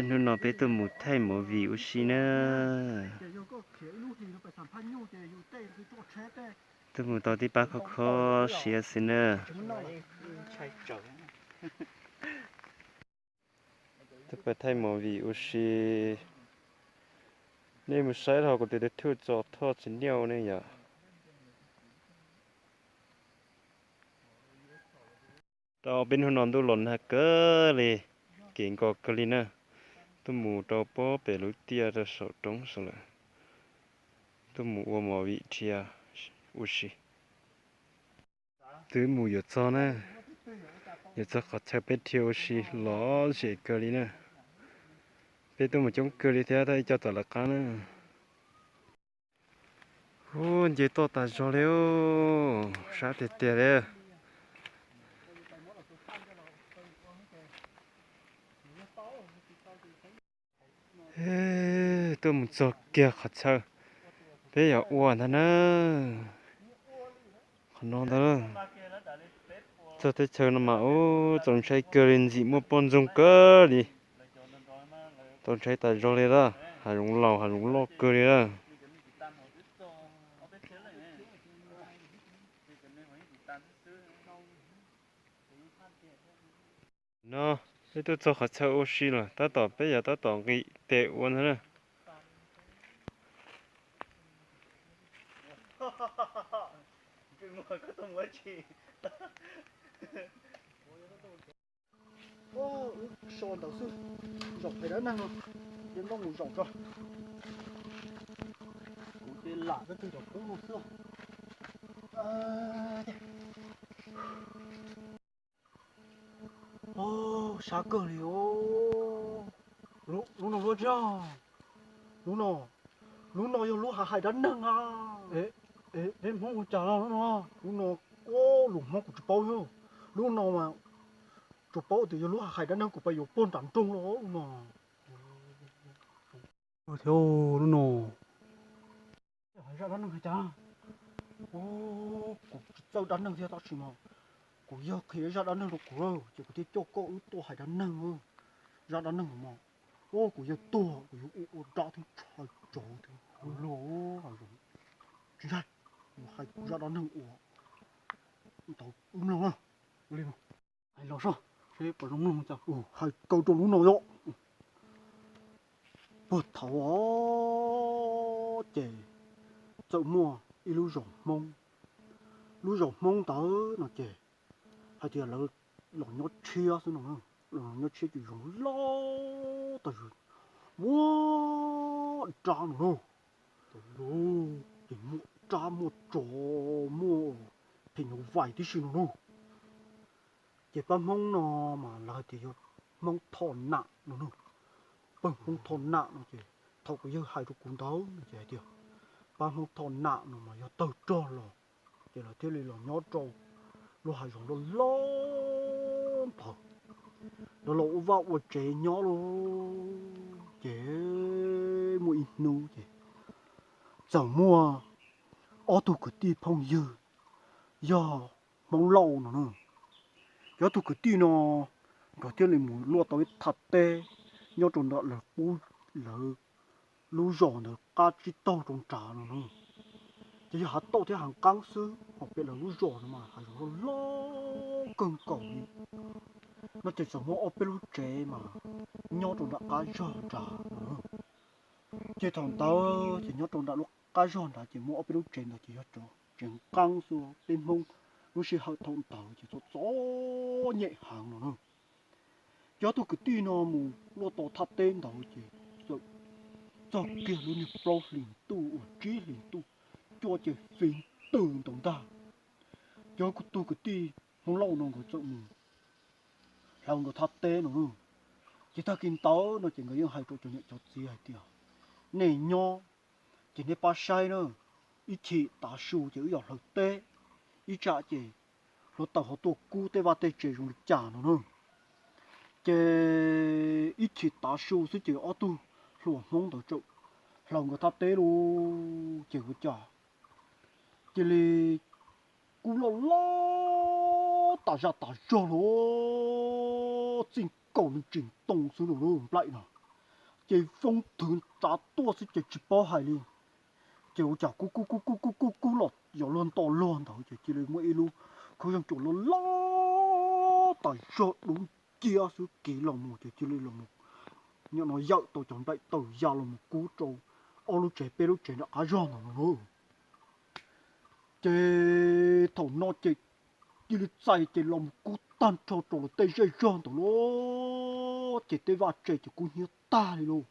Hnub no peb tuaj mus thaij movie ua si na. Tuaj mus tau tib pab khov kho siab xwb na. Tuaj pab thaij movie ua si. Nej mus saib dhau kuv tus YouTube Txos Thoj Channel ne yom. Tau peb hnub no ntuj los nag kawg li, kev nkos kawg li na. Tuaj mus rau pob pem lub tiaj rau saum roob saud lawm. Tuaj mus ua movie dhia ua si. Twb mus yuav txog na, yuav txog qhov chaw peb dhia ua si lom zem kawg li na. Peb tuaj mus coob kawg li thiab, tab ib co txawm lawv qab na. Ub, nce toj tas zog li, sab tiag tiag li. Tuaj mus txog kiag qhov chaw peb yuav ua ntag na. Qhov no ntag, txog teb chaws no mas ub, txaus ntshai kawg li, ntxim muaj poj ntxoog kawg li. Txaus ntshai tas zog li lawm, hav zoov laus hav zoov loj kawg li lawm. No peb tuaj txog qhov chaw ua si lawm, tab tom peb yuav tab tom nqis tes ua ntag na. So ntawd xwb, zaum hais dab neeg no, ces nplooj mus zaum tso. Kuv ces lam peb tug cov kub no xwb. Sab kawg li os. Lub no luaj tiag. Lub no, lub no yog lub hav hais dab neeg a. Peb Hmoob ua cas lub no? Lub no, lus Hmoob kuv tsis paub thiab. Lub no mas tsuas paub tias yog lub hav hais dab neeg, kuv pais yuav puag nram nroog los lub no. Thiab lub no, zaj dab neeg hais cas? Kuv tsis txawj dab neeg thiab tab sis mas kuv yawg qhia zaj dab neeg rau kuv lawm ces kuv thiaj coj koj wb tuaj hais dab neeg. Zaj dab neeg mas, kuv yawg tuag kuv yuav ua ua dab thiab tshais tsov thiab loj hav zoov. Tsis ntshai, kuv hais kuv zaj dab neeg uas ntawd wb mloog na. Hais los seb puas zoo mloog. Hais kaw rau lub no yom. Puag thaum ub ces txawm muaj ib lub zos Hmoob. Lub zos Hmoob ntawd no ces hais tias lawv los nyob tshiab xwb no. Los nyob tshiab ces zoo loj tas zog, muaj dab no lauj. Ces muaj dab muaj tsov muaj phem nyuj vais tib si no lauj. Ces pab Hmoob no mas lawv hais tias yog Hmoob Thoj Nam no na. Pab Hmoob Thoj Nam no ces thaum kuv yawg hais rau kuv ntawd no ces hais tias pab Hmoob Thoj Nam no mas yog tawg rog los, ces lawv thiaj li los nyob rau lub hav zoov loj loj ntawd. Lawv los ua vaj ua tsev nyob lauj. Ces muaj ib hnub ces txawm muaj ob tug kwv tij phooj ywg yog Hmoob Lauj no na. Ces ob tug kwv tij no nkawd thiaj li mus luaj tau ib thaj teb nyob rau ntawm lawv qub, lawv lub zos ntawd qab tsib taug rau nrad no na. Ces yog hav tauj thiab hav nqeeb xwb, ho pem lawv lub zos no mas hav zoov loj loj kawg nkaus li. No ces txawm muaj ob peb lub tsev mas nyob rau nram qab zog nrad no. Ces thaum ntawd ces nyob rau nram lub qab zog nrad ces muaj ob peb lub tsev ntawd ces yog cov tsev nqeeb xwb, peb Hmoob lub sij hawm thaum ntawd ces txom txom nyem heev no na. Ces ob tug kwv tij no mus luaj tau thaj teb ntawd ces txawm txog kiag lub niag plaub hlis ntuj uas tsib hlis ntuj, cua ces fiv ntws ntaus ntag. Ces ob tug kwv tij Hmoob Lauj no nkawd txawm mus hloov nkawd thaj teb no na. Ces tag kis ntawd no ces nkawd yeej hais rau cov niam cov txiv hais tias, nej nyob ces nej pab saib na, ib chim tav su ces wb yog hlawv teb, ib tsam ces hluav taws ho tuaj kub tej vaj tej tsev zoo li cas no na. Ces ib chim tav su xwb ces ob tug hluas Hmoob ntawd txawm hloov nkawd thaj teb lauj, ces ua cas cia li kub loj loj tas zaj tas zog lauj, txij kaum li tsis ntoo xwb los lub nplaim no, ces foob thwv txav tuaj xwb ces tsis paub hais li. Ces ua cas kub kub kub kub kub kub kub los yov luag nto luag ntawd ces cia li muaj ib lub khaub zeeg tsuas loj loj tas zog dub nciab xwb kiv los mus ces cia li los mus, nim no yawm tau cov nplaim tawm ya los mus kub rau ob lub tsev peb lub tsev nram qab zog ntawd no lauj. Ces thaum no ces cia li txais ces los mus kub tag nrho rau lawv tej zej zog ntawd lauj, ces tej vaj tse ces kub hnyiab tag li lauj.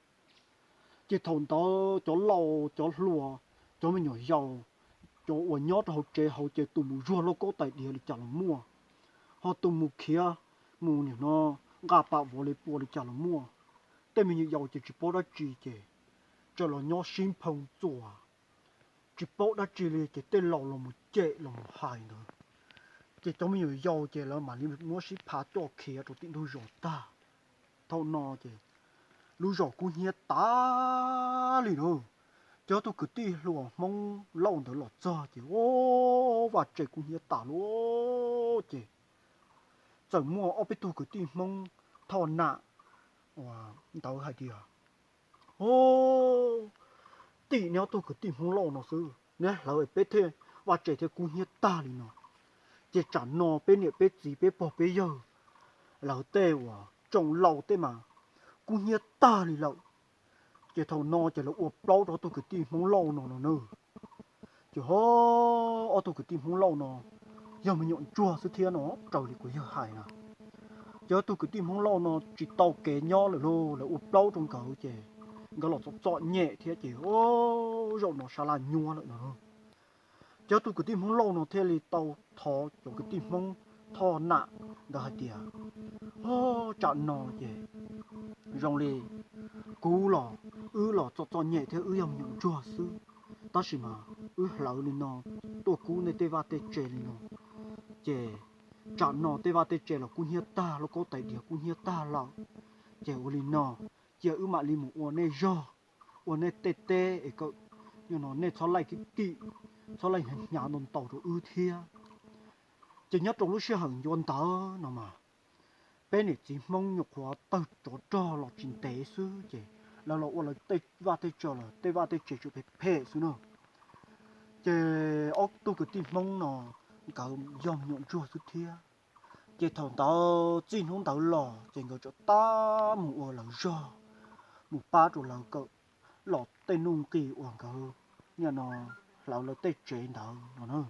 Ces thaum ntawd cov laus cov hluas, cov me nyuam yaus, cov uas nyob rau hauv tsev hauv ces tus mus zuag lauj kaub tais diav li cas los muaj, ho tus mus khiav, mus nim no nqa pas vuav li pua li cas los muaj. Tej me nyuam yaus ces tsis paub dab tsi ces tsuas los nyob sib nphoo txuas, tsis paub dab tsi li ces tej laus los mus cem los mus hais ntawd, ces cov me nyuam yaus ces lawv mam li muab sib phav coj khiav rau tim ntug zos tag. Thaum no ces lub zos kub hnyiab tas li lauj. Ces ob tug kwv tij hluas Hmoob Lauj ntawd los txog ces ua vaj tse kub hnyiab tas lauj. Ces txawm muaj ob peb tug kwv tij Hmoob Thoj Nam ntawd hais tias, O, tim neb ob tug kwv tij Hmoob Lauj no xwb neb hlawv peb thiaj vaj tse thiaj kub hnyiab tag li no. Ces tsam no peb niam peb txiv peb pog peb yawg lawv tej uas tsoom laus tej mas kub hnyiab tag li lawm. Ces thaum no ces lawv ua plaub rau ob tug kwv tij Hmoob Lauj no no na. Ces ho ob tug kwv tij Hmoob Lauj no yog me nyuam ntsuag xwb thiab no, raws li kuv yawg hais na. Ces ob tug kwv tij Hmoob Lauj no tsis tau kev nyob lawm lauj, lawv ua plaub rau nkawd ces nkawd los txom txom nyem thiab ces zaum no sab laj nyuab lawm no. Ces ob tug kwv tij Hmoob Lauj no thiaj li tau thov cov kwv tij Hmoob Thoj Nam ntawd hais tias, O, tsam no ces zoo li kuv los, wb los txom txom nyem thiab wb yog me nyuam ntsuag xwb, tab sis mas wb hlawv li no tuaj kub nej tej vaj tej tse li no, ces tsam no tej vaj tej tse los kub hnyiab tag, lauj kaub tais diav kub hnyiab tag lawm. Ces ua li no, cia wb mam li mus ua nej zog, ua nej tej teb es kom, no, nej txhob laij kim kim, txhob laij hnyav hnyav ntau ntau rau wb thiab. Ces nyob rau lub sij hawm ncua ntawd no mas peb niam txiv Hmoob nyuam qhuav tawg tsov rog los tsis ntev xwb ces lawv los ua lawv tej vaj tej tse los tej vaj tej tse tsuas phem phem xwb na. Ces ob tug kwv tij Hmoob no nkawd yog me nyuam ntsuag xwb thiab. Ces thaum ntawd txij hnub ntawd los ces nkawd tsuas tab mus ua lawv zog, mus pab rau lawv kawm los tej nuj nqis uas nkawd nim no hlawv lawv tej tsev ntawd no na.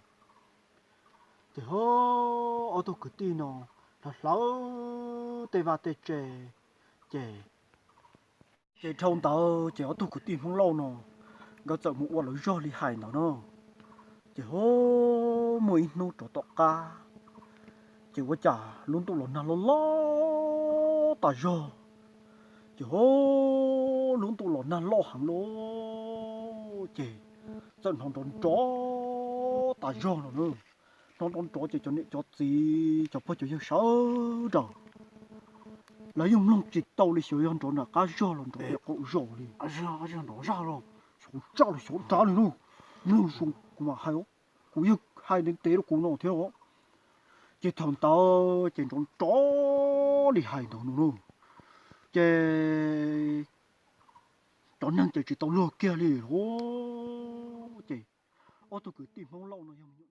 Ces ob tug kwv tij no hlawv hlawv tej vaj tej tse, ces ces dhau ntawd ces ob tug kwv tij Hmoob Lauj no nkawd txawm mus ua lawv zog li hais ntawd na. Ces ho muaj ib hnub rov tom qab, ces ua cas lub ntuj los nag loj loj tas zog. Ces ho lub ntuj los nag loj heev lauj, ces txawm hnov nrov nrov tas zog no na. Hnov nrov nrov ces cov niam cov txiv cov pog cov yawg sawv daws lawv yeej mloog tsis tau li, xyov yog nrov nram qab zog los nrov qaum zos li. Nrov zaj los xyov zaj li lauj, mloog zoo kuv mam hais, kuv yawg hais ntev ntev rau kuv no thiab os. Ces thaum ntawd ces nrov nrov li hais ntawd no lauj, ces cov neeg ces tsis tau luag kiag li lauj. Ces ob tug kwv tij Hmoob Lauj no yog